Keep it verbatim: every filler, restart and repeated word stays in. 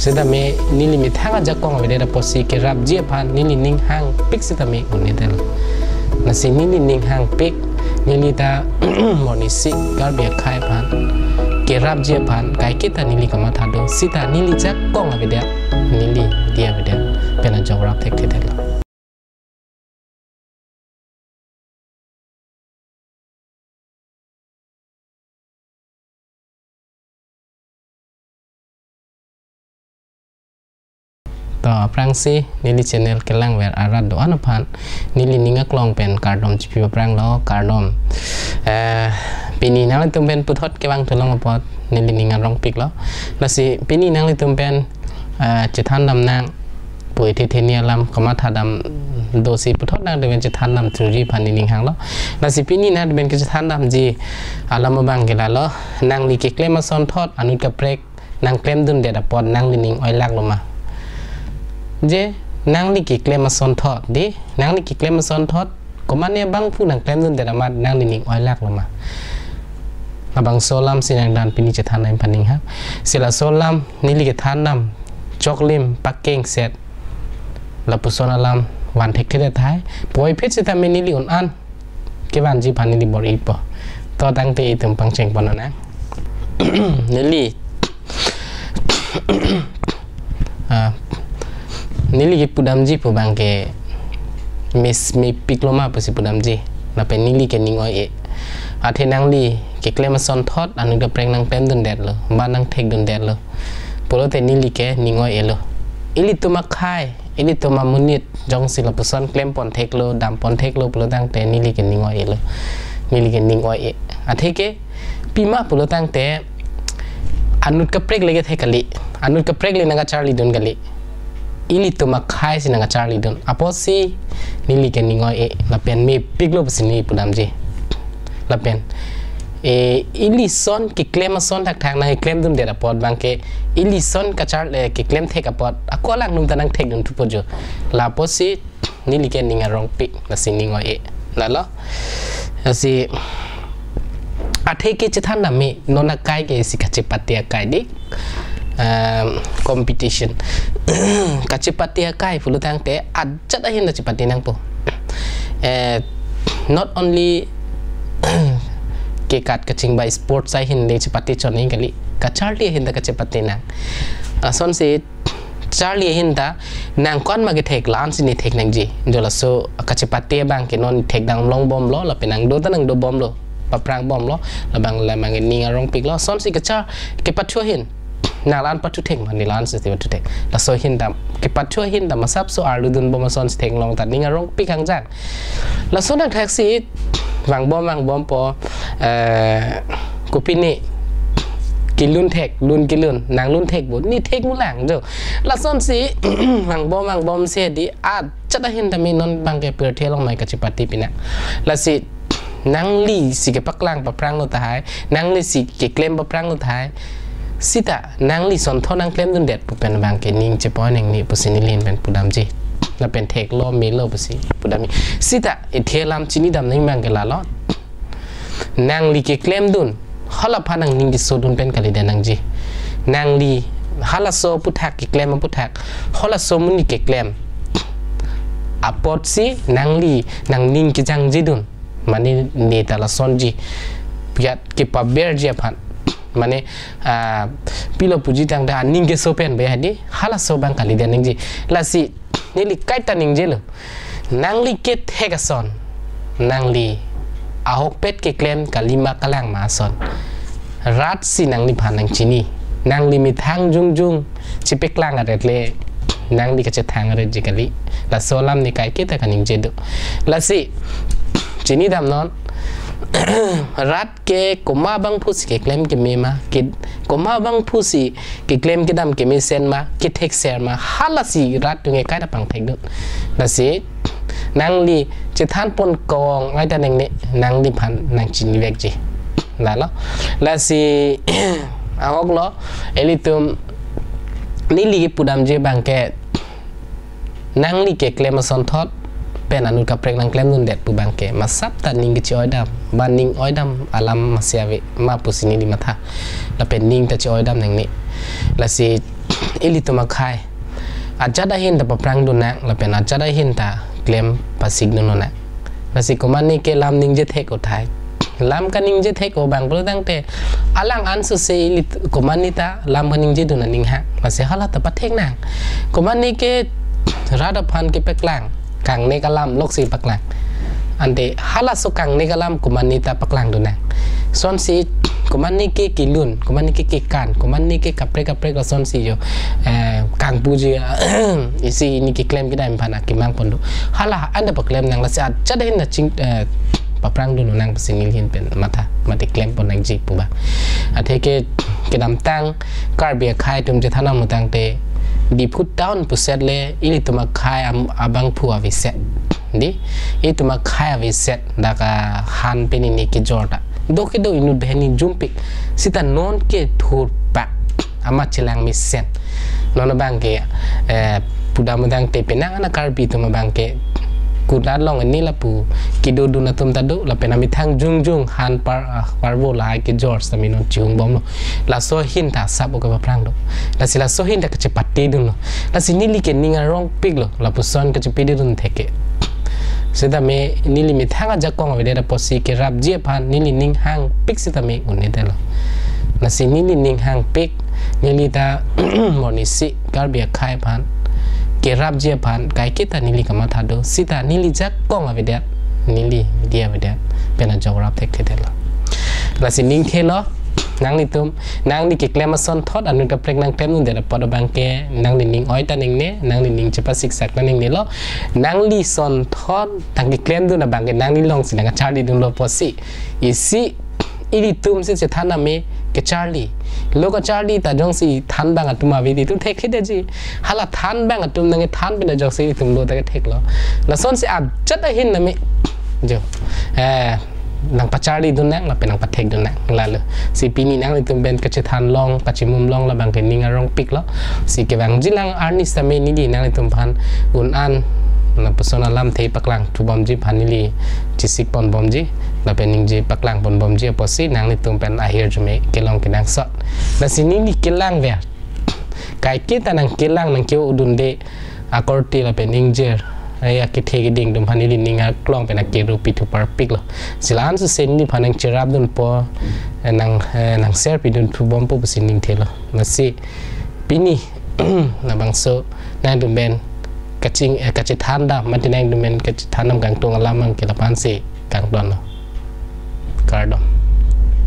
Sitame neli methang ajakong avedet apotsi kerapji aphan neli ning hangpik sitame un-edetlo. Lasi neli ning hangpik, neli ta monit isi Karbi akhei aphan kerapji aphan kaiketa neli kamatha do, sita neli jakong avedet, neli diya avedet pen ajok rap thekthedetlo. To, aphrangsi neli channel kelangver arat do-an aphan neli ning aklong pen kardom chipi aphranglo, kardom. Eh, pini nanglitum pen puthot kevang thulong apot neli ning arongpiklo. Lasi pini nanglitum pen, eh, chethan damnang pu ethe theni alam kamatha dam dosi puthot nangtum pen chethan dam thuji aphan neli ning hanglo. Lasi pini nangtum pen kechethan damji alam abang ke lalo, nangli keklem asonthot anut kaprek nangklemdundet apot nangli ning oilaklo ma? Je, nangli keklem asonthot, de, nangli keklem asonthot, komatne abangphu nangklemdundet amat nangli ning oilaklo ma? Labangso alamsi nangtum pen pini chethan dam aphan ning hang. Si laso alam neli kethan dam choklim pakengset lapuson alam van thekthedet tahai. Puvoiphit sitame neli un-an kevanji aphan neli bor-ipo. To tangte itum pangcheng ponnang. Neli, ah, neli kepudamji pu abang ke mes mepiklo ma pusi pudamji. Lapen neli ke ning oi-e. Athe nangli keklem asonthot anut kaprek nangklemdundetlo, ba nangthekdundetlo pulote neli ke ning oi-elo. Ilitum akhei, ilitum amonit jongsi lapuson klempon theklo, dampon theklo pulo tangte neli ke ning oi-elo. Neli ke ning oi-e. Athe ke pima pulo tangte anut kaprek le kethek kali. Anut kaprek le nangkacharlidun kali. Ilitum akheisi nangkacharlidun. Apotsi neli ke ning oi-e. Lapen mepiklo pusi neli pudamji. Lapen, eh, ilison keklem ason thakthak nangklemdundet apot abang ke, ilison kachar, eh, keklem thek apot ako alangnung ta nangthekdun thupo jo. Lapotsi neli ke ning arongpik, lasi ning oi-e. Lalo. Lasi athe ke chethan dam me, non akai ke isi kachepate akai de. Um, competition. Kachepate akai pulo tangte ajat ahin ta chepate nangpo. Eh, not only kekat kachingbai sports ahin le chepate chot nangji kali. Kacharli ahin ta kachepate nang. Lasonsi charli ahin ta nang ko-an ma kethek la-ansi neli thek nangji. Jo laso kachepate abang ke non thekdam longbomlo, lapen nangdo ta nangdobomlo, paprangbomlo, labang la abang ning arongpiklo. Lasonsi kachar kepathu ahin nang la-an pathu thek ma, neli la-ansi pathu thek. Laso ahin ta kepathu ahin ta masapso arludunbom asonsi theklong ta ning arongpik hangjang. Laso nangthaksi vangbom vangbompo, eh, kopine kelun thek, lun kelun, nang lun thek bo, neli thek mulang jo. Lasonsi vangbom vangbomsi di ajat ahin tame non abang ke pirthe along mai kachepate pina. Lasi nanglisi kepaklang papranglo tahai, nanglisi keklem papranglo tahai, sita nangli sonthot nangklemdundet pu pen abang ke ning chepoi nangne pusi neli ahin pen pudamji. Lapen theklo melo pusi pudamji. Sita ethe alam chinidam nangji abang ke lalo. Nangli keklemdun, hala aphan nangning kesodun pen kalidet nangji. Nangli halaso aphuthak keklem aphuthak, halaso amonit keklem apotsi nangli nangning kejangjedun. Mane neta lasonji. Piat kepaberji aphan. Mane, ah, pilo puji tangte aning keso pen ba hadi, halaso abang kalidet nangji. Lasi neli kaita ningjelo. Nangli kethek ason, nangli ahokpet keklem kalima kalang ma ason, ratsi nangliphan nangchini. Nangli methang jongjong chepeklang aret le nangli kachethang aretji kali. Laso alam neli kaiketa kaningje do. Lasi chinidamnon, rat ke komat abangphusi keklem keme ma, ke komat abangphusi keklem kedam kemesen ma, kethekser ma, halasi rat atum ke kaita pangthekdun. Lasi nangli chethanpon kong ai ta nangne, nangliphan nangchinivekji. Lalo. Lasi ahoklo, ilitum neli kepudamji abang ke, nangli keklem asonthot pen anut kaprek nangklemdundet pu abang ke masap ta ning keche-oidam, ba ning oidam alam masi ave ma pusi neli matha. Lapen ning ta che-oidam nangne. Lasi ilitum akhei ajat ahin ta paprangdun nang, lapen ajat ahin ta klem pasikdun nang. Lasi komatne ke lam ningje thek-o tahai. Lam kaningje thek-o abang pulo tangte alang ansose ili komatne ta lam kaningjedun aning hang. Lasi hala ta pathek nang. Komatne ke rat aphan kepaklang, kangnek alam loksi paklang. Ante halaso kangnek alam komatne ta paklangdun nang. Sonsi komatne ke kelun, komatne ke kekan, komatne ke kaprek kaprek lasonsi jo, eh, kangpuji, isi neli keklem kedam aphan akemang pon do. Hala anta paklem nang, lasi ajat ahin ta ching, eh, paprangdun nang pusi neli ahin pen matha, mate klem pon nangji pu abang. Atheke kedamtang Karbi akhei atum chethan nang pulotangte Diphu town puset le ilitum akhei am-, abangphu aveset. Dei, ilitum akhei aveset dak ahan pen neli kejor ta. Do kedo inut banghini jumpik. Seta non ke thurpak amat chelang mesen. Non abang ke, eh, pudam pulotangte penang ana Karbi atum abang ke kulat long ini lapu kedodun atum ta do, lapen amethang jongjong han par, ah, parvo lahai kejor seta mi non chihung bomlo. Laso ahin ta asap oke paprang do. Lasi laso ahin ta kachepatedunlo. Lasi neli ke ning arongpiklo, lapuson kachepatedun thek ke. Seta me neli methang ajakong avedet apotsi kerapji aphan neli ning hangpik seta me un-edetlo. Lasi neli ning hangpik, neli ta monisi Karbi akhei aphan, kerapji aphan kaiketa neli kamatha do, seta neli jakong avedet, neli media avedet pen ajok rap thekthedetlo. Lasi ning thelo, nanglitum, nangli keklem asonthot anut kaprek nangklemdundet apot abang ke nangli ning oi ta ningne, nangli ning chepasiksak ta ningnelo. Nangli sonthot nangkeklemdun abang ke nangli longsi nangkacharlidunlo apotsi, isi ilitum si chethan nang me kacharli. Lo kacharli ta jongsi thanbang atum ave ilitum thekthedetji. Hala thanbang atum nangkethan pen ta jongsi ilitum lo ta ketheklo. Lasonsi ajat ahin nang me jo, eh, nangpacharlidun nang, lapen nangpathekdun nang. Lalo si pini nanglitum pen kachethan long, kachimum long labang ke ning arongpiklo. Si kevangjilang arni seta me neli nanglitum aphan un-an lapuson alamthe paklang thubomji aphan neli chesik ponbomji, lapen ningje paklang ponbomji apotsi nanglitum pen ahirjume kelong kenangsot. Lasi neli kelangver kaiketa nangkelang nangke-odunde akorte lapen ingjir, eh, akethe keding atum aphan neli ning aklong pen akeru pithu parpiklo. Si la ansose neliphan nangcherapdunpo, eh, nang, eh, nangserpidun thubompo pusi ning thelo. Lasi pini labangso nangtum pen kaching, eh, kachethan dam, mate nangtum pen kachethan dam kangtung alam abang ke lapu-ansi kangtonlo. Kardom.